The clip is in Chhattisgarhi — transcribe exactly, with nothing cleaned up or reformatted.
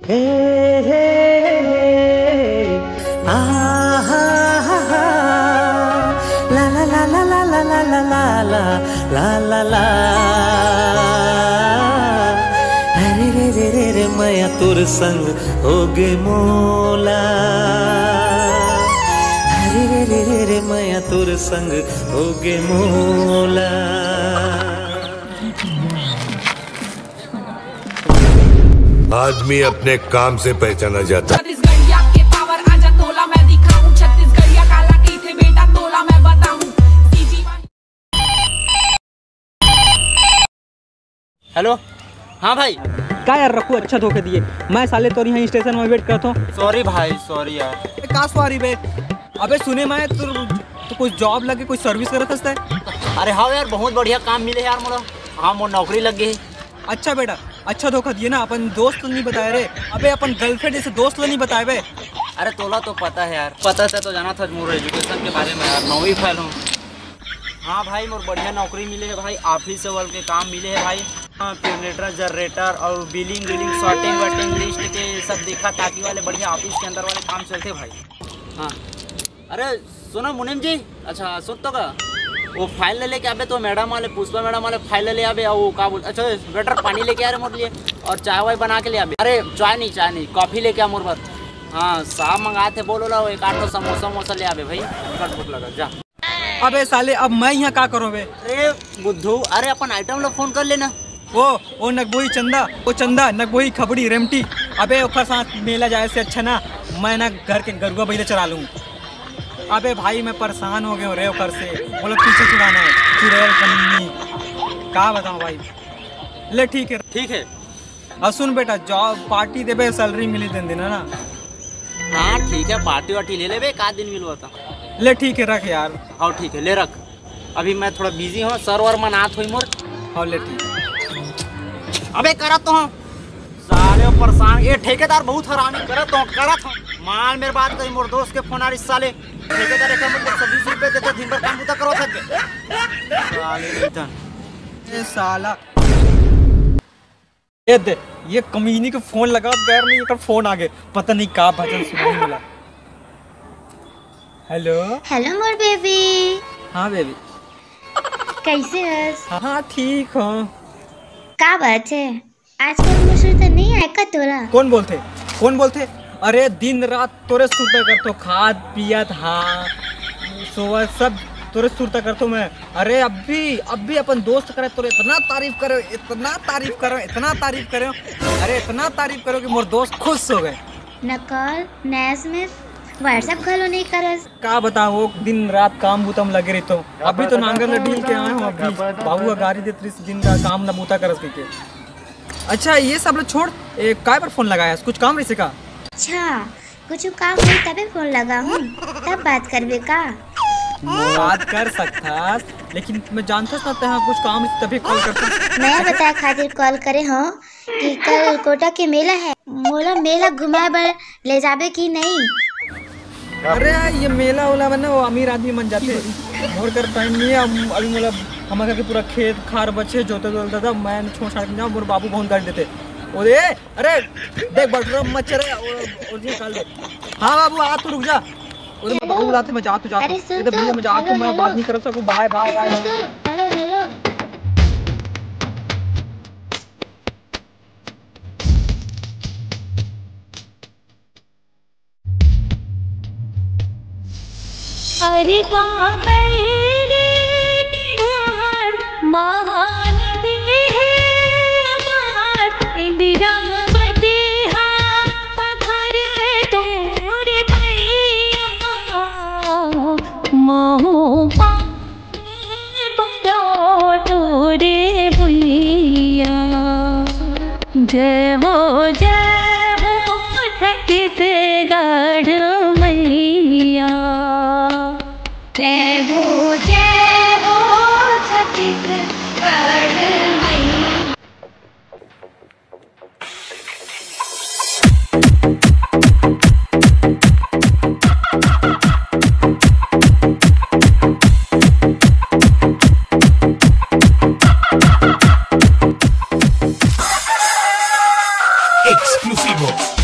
हे, हे, हे, आ, हा, हा, हा। ला, ला, ला, ला, ला, ला, ला, ला, ला, ला, ला, ला, ला। अरे रे रे रे रे, मया तोर संग होगे मोला। अरे रे रे रे रे, मया तोर संग होगे मोला। आदमी अपने काम से पहचाना जाता है। छत्तीसगढ़िया के पावर आजा तोला मैं दिखाऊं, छत्तीसगढ़िया काला कहिथे बेटा तोला मैं बताऊं। CG hello. हाँ भाई। का यार रखू, अच्छा धोखा दिए। मैं साले तोर यहाँ स्टेशन में वेट करत हूँ। सॉरी भाई, सॉरी यार। ए, का सॉरी बे? अबे सुने मैं तोर, तो कोई जॉब लगे, कोई सर्विस करत हस तैं? अरे हाँ यार, बहुत बढ़िया काम मिले यार मोला। हाँ, मोर नौकरी लग गई। अच्छा बेटा, अच्छा धोखा दिए ना, अपन दोस्त नहीं बताए रे। अबे अपन गर्लफ्रेंड जैसे दोस्त ला नहीं बताए बे। अरे तोला तो पता है यार, पता से तो जाना था मोर एजुकेशन के बारे में यार, नौवीं फेल हूँ। हाँ भाई, मोर बढ़िया नौकरी मिले है भाई, ऑफिस से वर्क के काम मिले है भाई। हाँ, जनरेटर जनरेटर और बिलिंग विलिंग, सॉर्टिंग वर्टिंग, लिस्ट के सब देखा ताकि वाले बढ़िया ऑफिस के अंदर वाले काम चलते भाई। हाँ। अरे सुनो मुनीम जी, अच्छा सुन तो का, वो फाइल ले लेके आबे तो मैडम वाले, पुष्पा मैडम वाले फाइल ले ले आबे। और वो का बोल, अच्छा वेटर पानी लेके आ रे मोर लिए, और चाय वाय बना के ले आबे। अरे चाय नहीं, चाय नहीं, कॉफी लेके आ मोर बर। हाँ साहब मंगाए थे, बोलो ला एक आध ठो समोसा वमोसा ले आबे भाई, बड़ भूख लगा जा। अबे साले अब मैं यहाँ का करूँ बे? अरे बुद्धू, अरे अपन आइटम ला फोन कर लेना। ओ, ओ नगबोही चंदा, ओ चंदा, नगबोही खबड़ी रेमटी। अबे ओकर साथ मेला जाए से अच्छा ना, मैं ना घर के गरुआ बैला चरा लूँ। अबे भाई मैं परेशान हो गया हूँ रे ओकर से, बोला पीछे छुड़ाना है, चुड़ैल कमीनी। का बताऊँ भाई, ले ठीक है। ठीक है। और सुन बेटा, जॉब पार्टी देबे, सैलरी मिले दिन दिन है ना। हाँ ठीक है, पार्टी वार्टी ले लेबे, का दिन मिलवा था। ले ठीक है, रख यार। हाँ ठीक है, ले रख। अभी मैं थोड़ा बिजी हूँ, सर वर मनात होई मोर। हाँ ले ठीक। अबे करत तो हूँ। साले परेशान, ये ठेकेदार बहुत हरामी, करत तो हूँ, करत हूँ। माल मेरे बात करी, मोर दोस्त के फोन आ रही साले। ठेकेदार एक मतलब सौ बीस रुपए देते, दिन भर काम बुता करो थक गए। साले रिटर्न। ए साला। ये दे, ये कमीनी के फोन लगा, गैर नहीं, एकर फोन आगे, पता नहीं का भजन सुनाई मिला। हेलो। हेलो मोर बेबी। हाँ बेबी। कैसे हस? हाँ, हाँ, ठीक हूँ। का बात है, आजकल मोर सुरता नहीं आए का तोला? कौन बोलथे? कौन बोलथे? अरे दिन रात तोरे सुरता करथो, खात पियत, हाँ, सोवत, सब तोरे सुरता करथो मैं। अरे अभी, अभी अपन दोस्त करे तोरे इतना तारीफ करे, इतना तारीफ करे, इतना तारीफ करे, अरे इतना तारीफ करे कि मोर दोस्त खुश हो गए। न कॉल, न एसएमएस, WhatsApp घलो नहीं करस। का बताओ, वो दिन रात काम बुता म लगे रहिथो। अभी तो नांगर ल ढील के आए हूँ, अभी बाबू ह गारी देत रहिस, दिन रात काम न बुता करस कहिके। अच्छा, ये सब ल छोड़, ए, काय बर फोन लगाया? कुछ काम रहिसे का? अच्छा, कुछ काम होई तबे फोन लगा हूँ, तब बात करबे का? बात कर सकथस, लेकिन मैं जानथस ना, तेहा कुछ काम रहिसे तभी कॉल करथस। मैं बताए खातिर कॉल करे हूँ कि कल कोटा के मेला है, मोला मेला घुमाए बर ले जाबे कि नहीं? अरे, ये मेला उला में ना वो अमीर आदमी मन जाथे, मोर कर टाइम नहीं है। अब अभी मोला हमर घर के पूरा खेत खार बचे, जोते दोलते, तब मैं छोड़ छाड़ के जाऊँ, मोर बाबू बहुत गाली देते। ओरे, अरे देख बटुरा मत चले, और, और जी निकाल दे। हाँ बाबू, आ तू रुक जा। ओरे, मैं बाबू बुलाते, मैं जा तू जा। अरे सुन इधर तो, भैया, मैं जा तू, हेलो, मैं बात हेलो। नहीं कर सकूँ। बाय बाय बाय। सुन, हेलो हेलो। अरे बाबा रे, महान देह हमार, इंदिरा बतिहा पत्थर तोर भैया, महुआ बड़ो तोरे भैया। जय हो, जय हो छत्तीसगढ़ मैया। जय हो, जय हो छत्तीसगढ़ मैया। Exclusivo.